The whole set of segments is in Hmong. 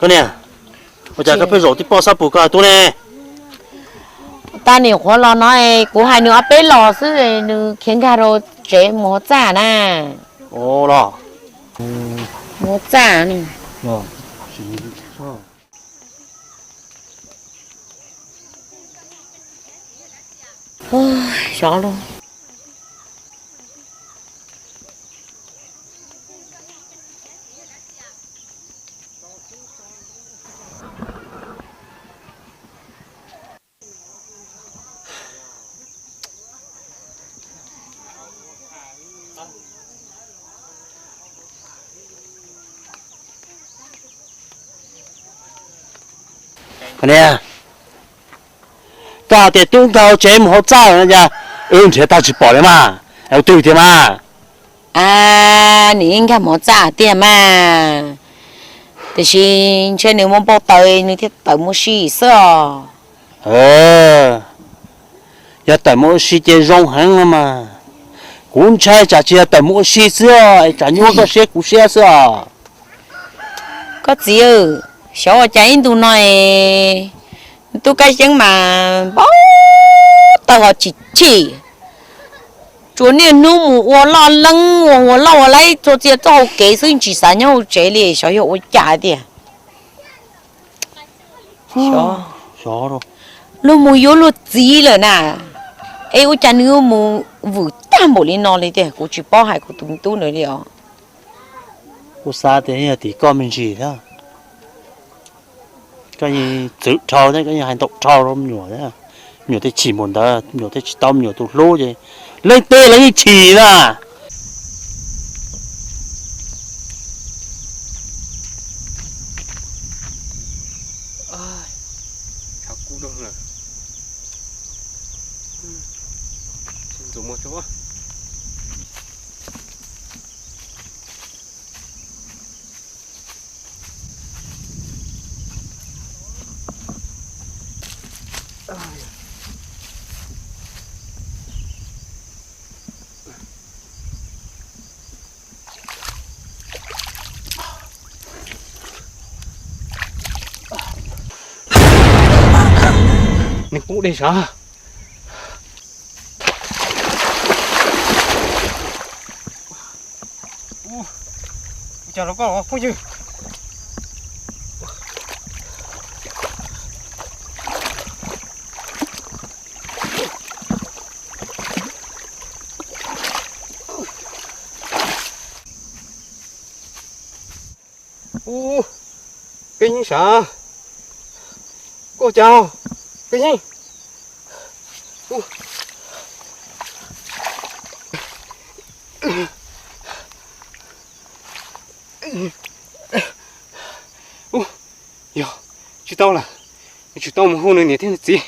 Koj niam, ua cas koj pheej zaum tib pob sab pus koj hais tuaj ne? Tag nim qhuav los no kuv hais nws ob peb los xwb, nws khiav nkag rau tsev mus hauv txaj na. Los mus hauv txaj. Xyov los. Niam, koj hais tias tub nkag tsev mus hauv txaj no cas wb nrhiav tag tsis pom li mas, ua twg tiag mas? A, nws yeej nkag mus hauv txaj tiag mas, tiam sis ntshe nws muaj npau taws nws thiaj tawm mus ua si xwb os. Yog tawm mus ua si ces zoo heev no mas. Kuv ntshai tsam tsis yog tawm mus ua si xwb, tsam nyuaj koj siab kuv siab xwb os. Koj txiv, xyov ua cas ib ntu no es tub Kab Xyeeb mas npau taws ho chim chim, tsuas niaj hnub mus ua loj leeb ua ua loj ua laib txhua txhia txoj hau kev xwb, tsis xav nyob hauv tsev li, xyov yog ua cas tiag. Luag mus yuav luag txiv lawm na, es ua cas nws mus vwm tag npaum li no li tiag, kuv tsis paub hais kuv tus me tub ntawd li os. Kuv xav tias yog tim koj me ntsis thiab, koj yeej txwv dhau thiab koj yeej hais ntau dhau rau me nyuam thiab, me nyuam thiaj chim npaum ntawd, me nyuam thiaj tsis tau me nyuam tus hlub ces leej twg los yeej chim na. Nws pub dej sav. Ua cas los koj phooj ywg? Ub, Kab Yeeb sav, koj cas, Kab Yeeb? Ub, yog tsis tau lawm, tsis tau mus hu nws niam thiab nws txiv.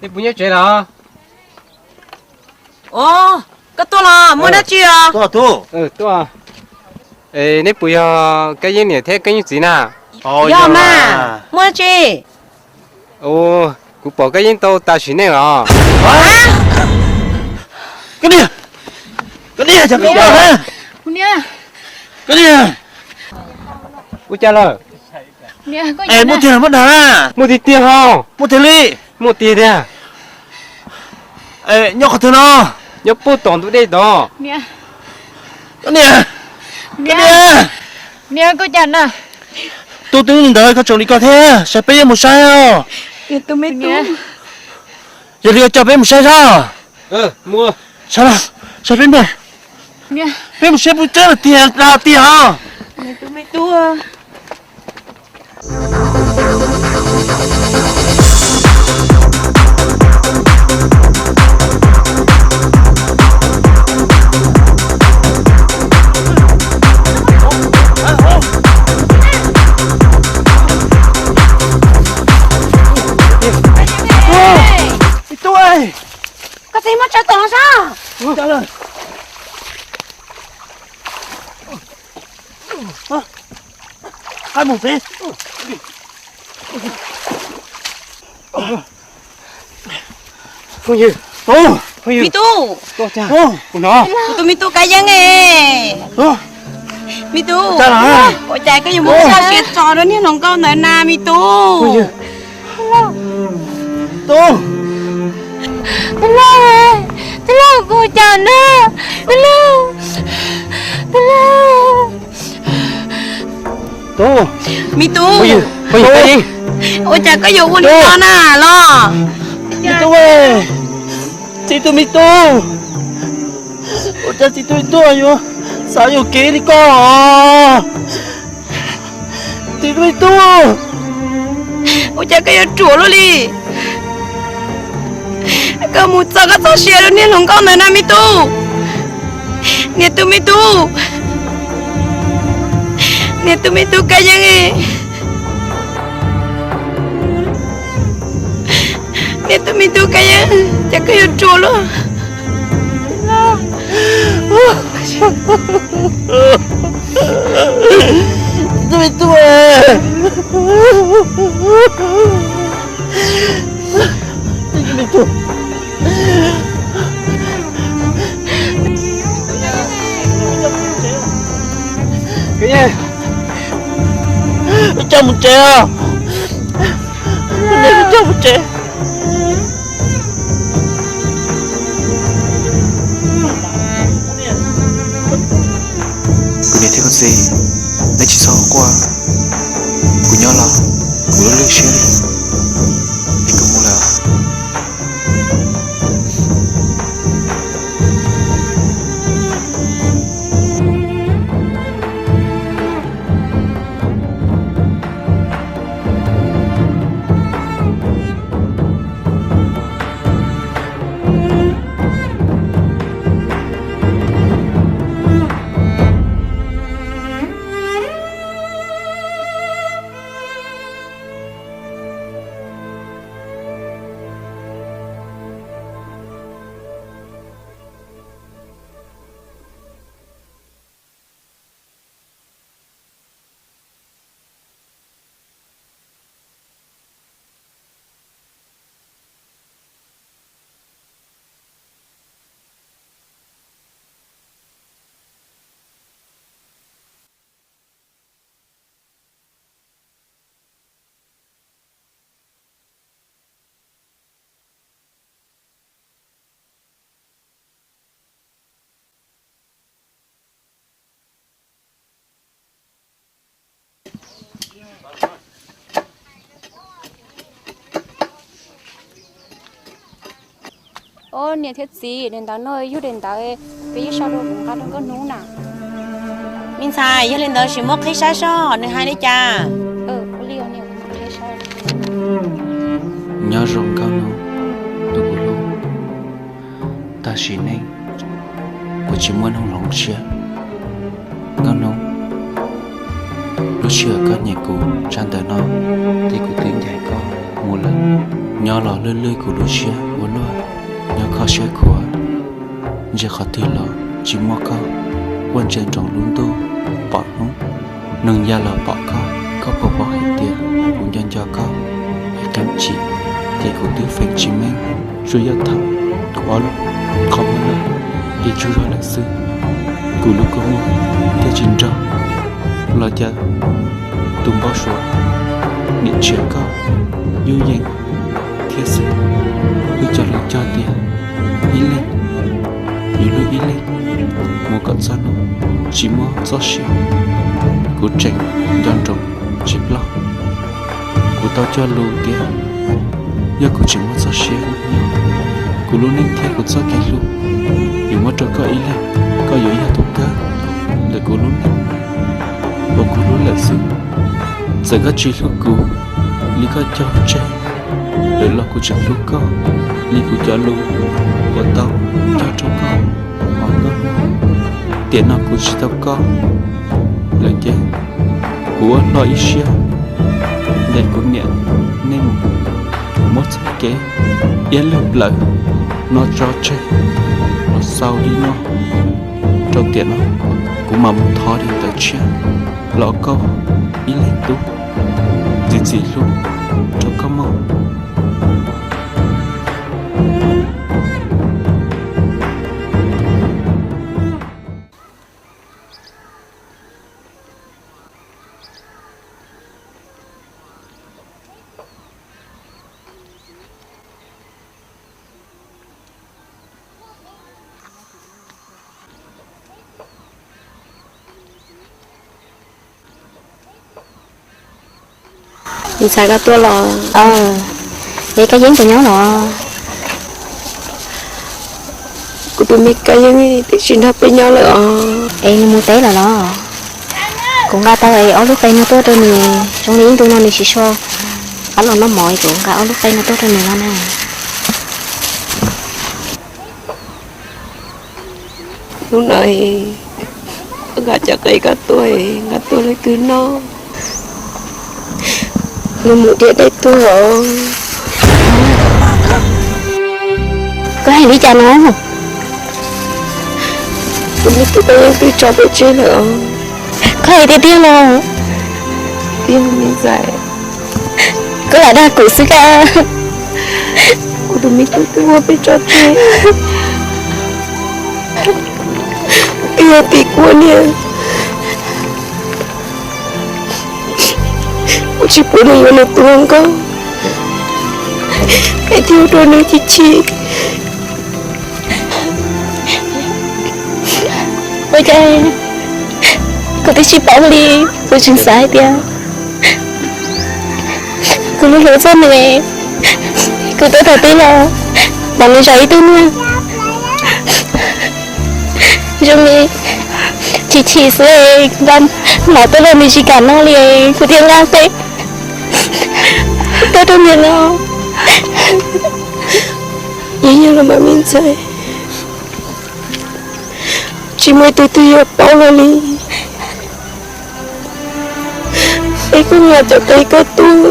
Nej puas nyob tsev los? Os, koj tuaj los muaj dab tsi os? Tuaj. Neb puas yog Kab Yeeb niam thiab Kab Yeeb txiv na? Yog mas, muaj dab tsi? Kuv pom Kab Yeeb tau tas sim neej los. Koj niam, koj niam, koj niam, ua cas lawm? Muaj tiag los muaj dag? Muaj tiag tiag os. Muaj tiag li? Muaj tiag tiag. Nyob qhov twg no? Nyob puag tom ntug dej tod. Koj niam, koj niam, tu twb li ntawd koj tseem li ko thiab, saib peb yuav mus saib os. Yog li coj peb mus saib sab. Saib, saib peb mus, peb mus saib puas tseeb tiag tiag os. Koj txiv muab tso tom no sab. Qaib mus pem. Phooj ywg, phooj ywg, me tub, kuv tus me tub Kab Yeeb e. Me tub, ua cas koj yuav muaj siab tso rau niag hluas nkauj ntawd na me tub? Tub, tij laug, tij laug, kuv ua cas na, tij laug, tij laug. Tub, me tub, ua cas koj yuav ua li no na los? Me tub, txiv tub, me tub, ua cas txiv tub me tub yuav xav yuam kev li koj? Txiv tub me tub, ua cas koj yuav ruam luaj li? Koj mus txo koj txoj sia rau niag hluas nkauj ntawd na me tub. Niag tub me tub, niag tub me tub Kab Yeeb, niag tub me tub Kab Yeeb, cas koj yuav ruam luaj? Tub me tub, tub me tub, coj mus tsev os, coj mus tsev. Kuv niam thiab kuv txiv, neb tsis txhob quaj, kuv nyob los kuv lub lwj siab li, es kuv mus lawm. Au, niam thiab txiv, daim ntawv no yog daim ntawv peb yeej sau rau kuv nqa rau nkauj hnub na. Me ntxhais, yog li ntawd sim muab qhib saib seb nws hais li cas. Nyob zoo nkauj hnub, tus kuv hlub. Tam sim neej kuv tsis muaj neeg hloov siab. Nkauj hnub, lub sij hawm koj nyem kuv tsab ntawv no, ces kuv twb ncaim koj mus lawm. Nyob los lwj lwj kuv lub siab ua luaj, nyob kho siab khuav, ntsia qhov twg los tsis muaj koj, quaj ntsia nroos lub ntuj pom hnub. Neeg ya los pom koj, koj puas paub hais tias kuv nco nco koj es qee tsim, ces kuv twb feem tsis meej. Tsuas yog thaum kuv ob lub qhov muag lawm, ces tsaug zog lawm xwb. Kuv lub kua muag thiaj tsis nrog los cas tus npau suav niam tshiab koj yooj yim thiab xwb. Wb cog lus cog tias ib leeg yuav hlub ib leeg mus kom txog hnub tsis muaj txoj sia. Kuv tseem nco ntsoov tsis ploj. Kuv tau cog lus tias yog kuv tseem muaj txoj sia, kuv lub neej thiab kuv txoj kev hlub yuav muab rau koj ib leeg, koj yuav yog tus kawg ntawm kuv lub neej uas kuv hlub lawm xwb. Txawm koj tsis hlub kuv li koj cog tseg lawm los kuv tseem hlub koj li kuv cov lus uas tau cog rau koj. Tiam no kuv tsis tau koj lawm ces kuv ua hlo ib siab ncaim kuv niam nej mus, muab txoj kev iab lwj plawv no tso tseg los xaus li no. Rau tiam no kuv mam mus thov li ntawd tshiab los koj ib leeg tub. Txiv txiv hlub, Ntxhais, koj tuaj los? Es Kab Yeeb puas nyob los? Kuv tus me Kab Yeeb twb tsis nrog peb nyob lawm os. Es nws mus teb lawm los? Kuv nqa tau es ob lub qe no tuaj rau nws, zoo li ib ntu no nws tsis so qab los noj mov, kuv nqa ob lub qe no tuaj rau nws no na. Hnub no nqa cov qe ko tuaj, nqa tuaj leej twg noj? Nws mus tiam deb tuag os. Koj hais li cas no? Tus me tub Kab Yeeb twb tso peb tseg lawm os. Koj hais tiag tiag los? Tiag me ntxhais. Koj lam dag kuv xwb kab. Kuv tus me tub twb muab peb tso tseg. Twb yog tim kuv niam, kuv tsis pub nws yuav nws tus hluas nkauj, es thiaj ua rau nws chim chim. Ua cas kuv twb tsis paub li, kuv tseem xav hais tias kuv hlub hlub txog nws, kuv tuaj thaum twg los pom nws zov ib tug niag zoo li chim chim xwb, nqa mov tuaj los nws tsis kam noj li, kuv thiaj nqa qe tuaj rau nws no. Yeej yog los mas me ntxhais, tsis muaj ib tug twg yuav paub los li. Es koj nqa cov qe koj tuaj,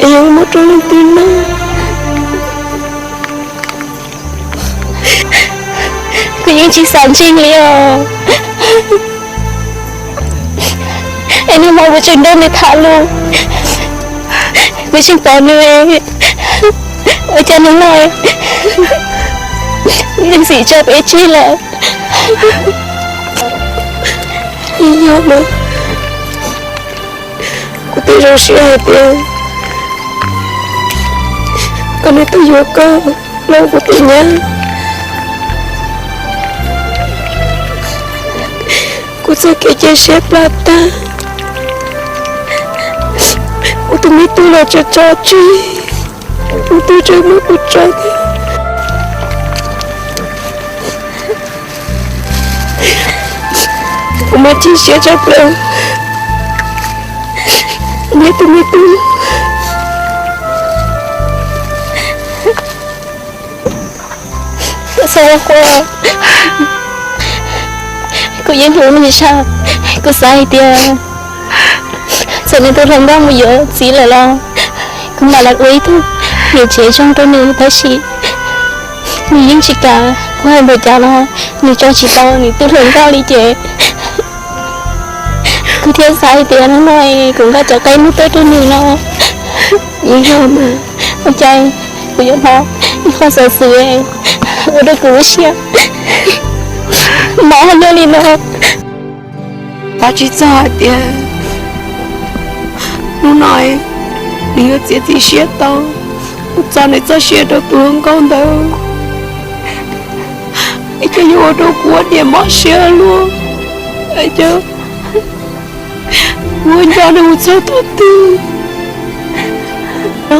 es yuav muab rau leej twg noj? Kuv yeej tsis xav ntseeg li os. Es nag hmo kuv tseem nrog nws tham lus, kuv tseem pom nws, ua cas hnub no nws xim tso peb tseg lawm? Yog mas, kuv twb zoo siab hais tias koj nws tuaj yuav koj los kuv tus nyab. Kuv txoj kev cia siab plab tag, kuv tus me tub los tso tso tseg, kuv twb tseem muab kuv tso. Kuv mas chim siab tshaj plaws, kuv tus me tub. Kuv xav ua, kuv yeej hlub nws tshaj, kuv xav hais tias txawm nws tus hluas nkauj mus yuav txiv lawm los kuv mam li ua ib tug niam tsev zoo rau nws, tab sis nws yeej tsis kam. Kuv hais npaum cas los nws tso tsis tau nws tus hluas nkauj li ces kuv thiaj xav hais tias hnub no kuv nqa cov qe no tuaj rau nws no. Yeej yog mas, ua cas kuv yuav hnov ib qho xov xwm ua rau kuv lub siab mos luaj li no. Tab tsis txog hais tias hnub no nws yuav txiav txim siab tau, kuv txo nws txoj sia rau tus hluas nkauj ntawd, es cov yuav ua rau kuv ua niam mob siab luaj, es cov kuv ua nco nws mus txog thaum twg no.